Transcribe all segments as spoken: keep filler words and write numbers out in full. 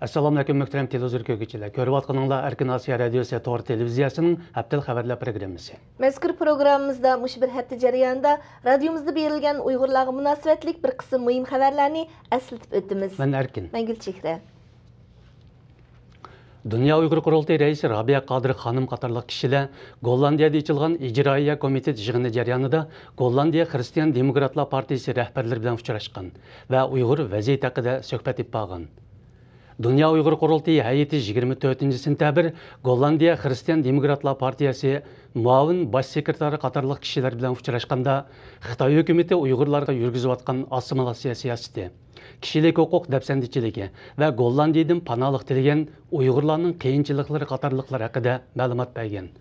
ئەسسالامۇئەلەيكۇم، مۆھتەرەم تېلېۋىزور كۆرگۈچىلەر. كۆرۈۋاتقىنىڭلار ئەركىن ئاسىيا رادىيوسى تور تېلېۋىزىيەسىنىڭ ھەپتىلىك خەۋەرلەر پروگراممىسى. مەزكۇر پروگراممىمىزدا مۇشۇ بىر ھەپتە جەريانىدا رادىيومىزدا بېرىلگەن ئۇيغۇرلارغا مۇناسىۋەتلىك بىر قىسىم مۇھىم خەۋەرلەرنى ئەسلىتىپ ئۆتىمىز. مەن ئەركىن. مەن گۈلچېھرە. دۇنيا ئۇيغۇر قۇرۇلتىيى رەئىسى رابىيە قادىر خانىم قاتارلىق كىشىلەر گوللاندىيەدە ئېچىلغان ئىجرائىيە كومىتېت يىغىنى جەريانىدا گوللاندىيە خىرىستىيان دېموكراتلار پارتىيىسى رەھبەرلىرى بىلەن ئۇچراشقان ۋە ئۇيغۇر ۋەزىيىتى ھەققىدە سۆھبەت ئېلىپ بارغان. دۇنيا ئۇيغۇر قۇرۇلتىيى ھەيئىتى يىگىرمە تۆتىنچى سېنتەبىر گوللاندىيە خىرىستىيان دېموكراتلار پارتىيەسى مۇئاۋىن باش سېكرېتارى قاتارلىق كىشىلەر بىلەن ئۇچراشقاندا، خىتاي ھۆكۈمىتى ئۇيغۇرلارغا يۈرگۈزۈۋاتقان ئاسسىمىلياتسىيە سىياسىتى، كىشىلىك ھوقۇق دەپسەندىچىلىكى ۋە گوللاندىيىدىن پاناھلىق تىلىگەن ئۇيغۇرلارنىڭ قىيىنچىلىقلىرى قاتارلىقلار ھەققىدە مەلۇمات بەرگەن.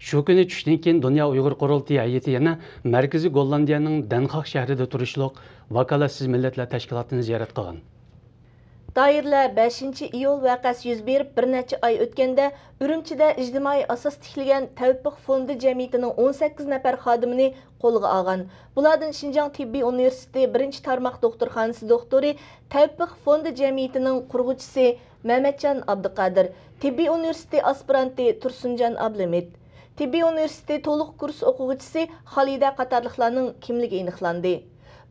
شۇ كۈنى چۈشتىن كېيىن دۇنيا ئۇيغۇر قۇرۇلتىيى ھەيئىتى يەنە مەركىزىي گوللاندىيەنىڭ دەنخاگ شەھىرىدە تۇرۇشلۇق ۋاكالەتسىز مىللەتلەر تەشكىلاتىنى زىيارەت قىلغان. دائىرىلەر بەشىنچى ئىيۇل ۋەقەسى يۈز بېرىپ بىر نەچچە ئاي ئۆتكەندە، ئۈرۈمچىدە ئىجتىمائىي ئاساس تىكلىگەن تەۋپىق فوندى جەمئىيىتىنىڭ ئون سەككىز نەپەر خادىمىنى قولغا ئالغان. بۇلاردىن شىنجاڭ تېببىي ئۇنىۋېرسىتېتى بىرىنچى تارماق دوختۇرخانىسى دوختۇرى، تەۋپىق فوندى جەمئىيىتىنىڭ قۇرغۇچىسى مەمەتجان ئابدۇقادىر، تېببىي ئۇنىۋېرسىتېتى ئاسپىرانتى تۇرسۇنجان ئابلىمىت، تېببىي ئۇنىۋېرسىتېتى تولۇق كۇرس ئوقۇغۇچىسى خالىدە قاتارلىقلارنىڭ كىملىكى ئېنىقلاندى.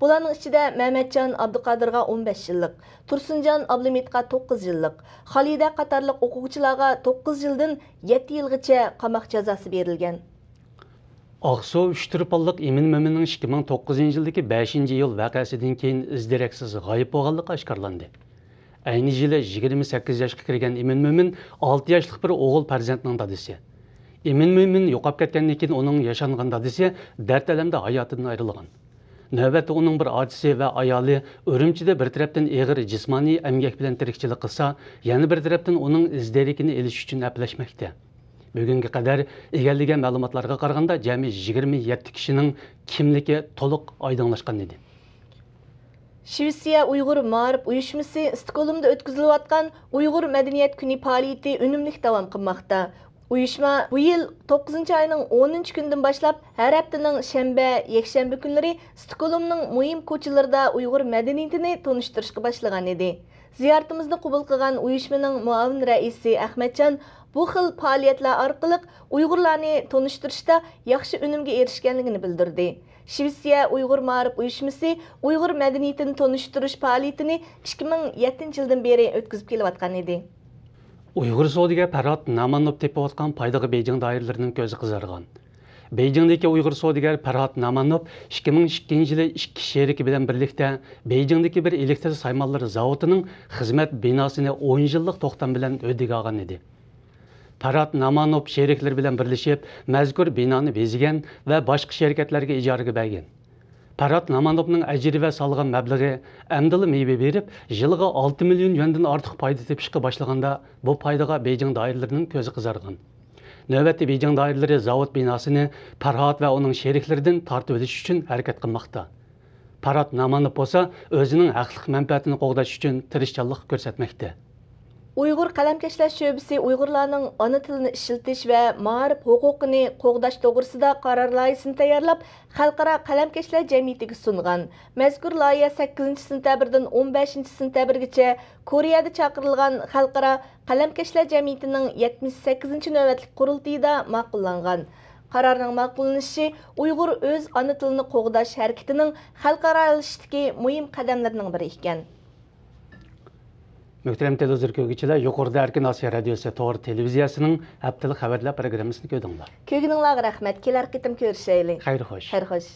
بۇلارنىڭ ئىچىدە مەمەتجان ئابدۇقادىرغا ئون بەش يىللىق، تۇرسۇنجان ئابلىمىتقا توققۇز يىللىق، خالىدە قاتارلىق ئوقۇغۇچىلارغا توققۇز يىلدىن يەتتە يىلغىچە قاماق جازاسى بېرىلگەن. ئاقسۇ ئۈچ تۇرپانلىق ئىمىن مۆمىننىڭ ئىككى مىڭ توققۇزىنچى يىلدىكى بەشىنچى ئىيۇل ۋەقەسىدىن كېيىن ئىز دېرەكسىز غايىب بولغانلىقى ئاشكارىلاندى. ئەينى يىلى يىگىرمە سەككىز ياشقا كىرگەن ئىمىن مۆمىن ئالتە ياشلىق بىر ئوغۇل پەرزەنتنىڭ دادىسى. ئىمىن مۆمىن يوقاپ كەتكەندىن كېيىن ئۇنىڭ ياشانغان دادىسى دەرد-ئەلەمدە ھاياتىدىن ئايرىلغان. نۆۋەتتە ئۇنىڭ بىر ئاچىسى ۋە ئايالى ئۈرۈمچىدە بىر تەرەپتىن ئېغىر جىسمانىي ئەمگەك بىلەن تىرىكچىلىك قىلسا، يەنە بىر تەرەپتىن ئۇنىڭ ئىز دېرىكىنى ئېلىش ئۈچۈن ئەپلەشمەكتە. بۈگۈنگە قەدەر ئىگىلىگەن مەلۇماتلارغا قارىغاندا، جەمئىي يىگىرمە يەتتە كىشىنىڭ كىملىكى تولۇق ئايدىڭلاشقان ئىدى. شىۋېتسىيە ئۇيغۇر مائارىپ ئۇيۇشمىسى ئىستكولمدا ئۆتكۈزۈلۈۋاتقان ئۇيغۇر مەدەنىيەت كۈنى پائالىيىتى ئۈنۈملۈك داۋام قىلماقتا. ئۇيۇشما بۇ يىل توققۇزىنچى ئاينىڭ ئونىنچى كۈنىدىن باشلاپ ھەر ھەپتىنىڭ شەنبە، يەكشەنبە كۈنلىرى ئىستكولمنىڭ مۇھىم كوچىلىرىدا ئۇيغۇر مەدەنىيىتىنى تونۇشتۇرۇشقا باشلىغان ئىدى. زىيارىتىمىزنى قوبۇل قىلغان ئۇيۇشمىنىڭ مۇئاۋىن رەئىسى ئەخمەتجان بۇ خىل پائالىيەتلەر ئارقىلىق ئۇيغۇرلارنى تونۇشتۇرۇشتا ياخشى ئۈنۈمگە ئېرىشكەنلىكىنى بىلدۈردى. شىۋېتسىيە ئۇيغۇر مائارىپ ئۇيۇشمىسى ئۇيغۇر مەدەنىيىتىنى تونۇشتۇرۇش پائالىيىتىنى ئىككى مىڭ يەتتىنچى يىلدىن بېرى ئۆتكۈزۈپ كېلىۋاتقان ئىدى. ئۇيغۇر سودىگەر پەرھات نامانوف تېپىۋاتقان پايدىغا بېيجىڭ دائىرىلىرىنىڭ كۆزى قىزارغان. بېيجىڭدىكى ئۇيغۇر سودىگەر پەرھات نامانوف ئىككى مىڭ ئىككىنچى يىلى ئىككى شېرىكى بىلەن بىرلىكتە بېيجىڭدىكى بىر ئېلېكتر سايمانلىرى زاۋۇتىنىڭ خىزمەت بىناسىنى ئون يىللىق توختام بىلەن ھۆددىگە ئالغان ئىدى. پەرھات نامانوف شېرىكلىرى بىلەن بىرلىشىپ، مەزكۇر بىنانى بېزىگەن ۋە باشقا شىركەتلەرگە ئىجارىگە بەرگەن. پەرھات نامانوفنىڭ ئەجرى ۋە سالغان مەبلىغى ئەمدىلا مېۋە بېرىپ، يىلىغا ئالتە مىليون يۈەندىن ئارتۇق پايدا تېپىشقا باشلىغاندا، بۇ پايدىغا بېيجىڭ دائىرىلىرىنىڭ كۆزى قىزارغان. نۆۋەتتە بېيجىڭ دائىرىلىرى زاۋۇت بىناسىنى پەرھات ۋە ئۇنىڭ شېرىكلىرىدىن تارتىۋېلىش ئۈچۈن ھەرىكەت قىلماقتا. پەرھات نامانوف بولسا ئۆزىنىڭ ھەقلىق مەنپەئەتىنى قوغداش ئۈچۈن تىرىشچانلىق كۆرسەتمەكتە. ئۇيغۇر قەلەمكەشلەر شۆبىسى ئۇيغۇرلارنىڭ ئانا تىلىنى ئىشلىتىش ۋە مائارىپ ھوقۇقىنى قوغداش توغرىسىدا قارار لايىھىسىنى تەييارلاپ، خەلقئارا قەلەمكەشلەر جەمئىيىتىگە سۇنغان. مەزكۇر لايىھە سەككىزىنچى سېنتەبىردىن ئون بەشىنچى سېنتەبىرگىچە كورېيەدە چاقىرىلغان خەلقئارا قەلەمكەشلەر جەمئىيىتىنىڭ يەتمىش سەككىزىنچى نۆۋەتلىك قۇرۇلتىيىدا ماقۇللانغان. قارارنىڭ ماقۇللىنىشى ئۇيغۇر ئۆز ئانا تىلىنى قوغداش ھەرىكىتىنىڭ خەلقئارالىشىشتىكى مۇھىم قەدەملىرىنىڭ بىرى ئىكەن. مۆھتەرەم تېلېۋىزور كۆرگۈچىلەر، يۇقىرىدا ئەركىن ئاسىيا رادىيوسى تور تېلېۋىزىيەسىنىڭ ھەپتىلىك خەۋەرلەر پروگراممىسىنى كۆردۈڭلار. كۆرگىنىڭلارغا رەھمەت. كېلەر قېتىم كۆرۈشەيلى. خەير خوش. خەير خوش.